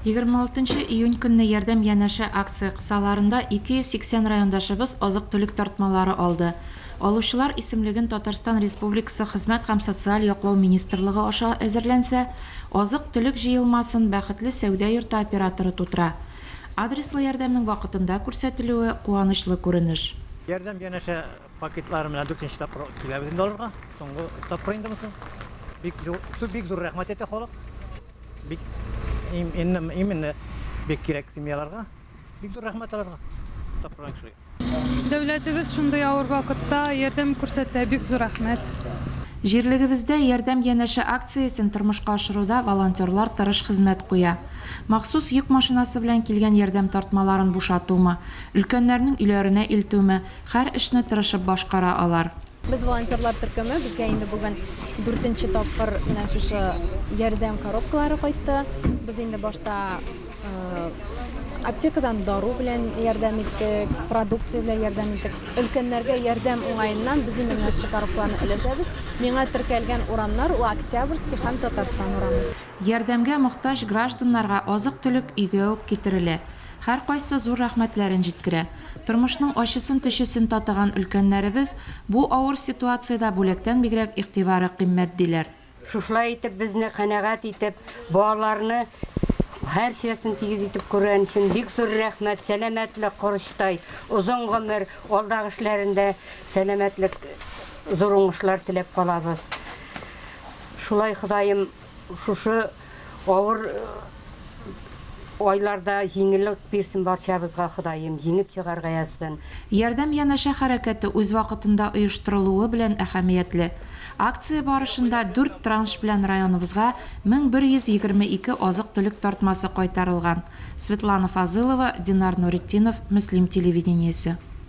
26 нчы июнь көнне Ярдәм янәшә акция кысаларында 280 райондашыбыз азык-төлек тартмалары алды. Алучылар исемлеген Татарстан Республикасы Хезмәт һәм социаль яклау министрлыгы аша әзерләнсә, азык-төлек җыелмасын Бәхетле сәүдә йорты операторы тутыра. Адреслы ярдәмнең вакытында күрсәтелүе, куанычлы күренеш. Ярдәм янәшә пакетлары менә дүртенче тапкыр киләбез инде алырга. Соңгы тапкыр инде монысы. Бик зур, бик зур рәхмәт әйтә халык. Бик именно, именно бик кирәк семьяларга. Бик зур рәхмәт аларга. Тапшырган кешеләргә. Дәүләтебез шундый авыр вакытта ярдәм күрсәтә, бик зур рәхмәт. Җирлегебездә Ярдәм янәшә акциясен тормышка ашыруда волонтерлар тырыш хезмәт куя. Махсус йөк машинасы белән килгән ярдәм тартмаларын бушатумы, өлкәннәрнең өйләренә илтүме, һәр эшне тырышып башкара алар. Без волонтерлар төркеме, безгә инде бүген дүртенче тапкыр менә шушы ярдәм коробкалары кайтты. Без инде башта аптекадан дару белән ярдәм иттек, продукция белән ярдәм иттек. Өлкәннәргә ярдәм уңаеннан без инде менә шушы коробкаларны өләшәбез. Миңа теркәлгән урамнар ул Октябрьский һәм Татарстан урамы. Ярдәмгә мохтаҗ гражданнарга азык-төлек өйгә үк китерелә. Һәркайсы зур рәхмәтләрен җиткерә. Тормышның ачысын-төчесен татыган өлкәннәребез бу авыр ситуациядә бүләктән бигрәк игътибары кыйммәт, диләр. Шушылай итеп безне канәгать итеп, балаларны һәрчәсен тигез итеп күргән өчен бик зур рәхмәт. Сәламәтлек, корычтай, озын гомер, алдагы эшләрендә сәламәтлек, зур уңышлар теләп калабыз. Шулай Ходаем Шушы авыр айларда җиңеллек бирсен барчабызга Ходаем, җиңеп чыгарга язсын. Ярдәм янәшә хәрәкәте үз вакытында оештырылуы белән әһәмиятле. Акция барышында дүрт транш белән районыбызга 1122 азык-төлек тартмасы кайтарылган. Светлана Фазылова, Динар Нуретдинов, Мөслим телевидениесе.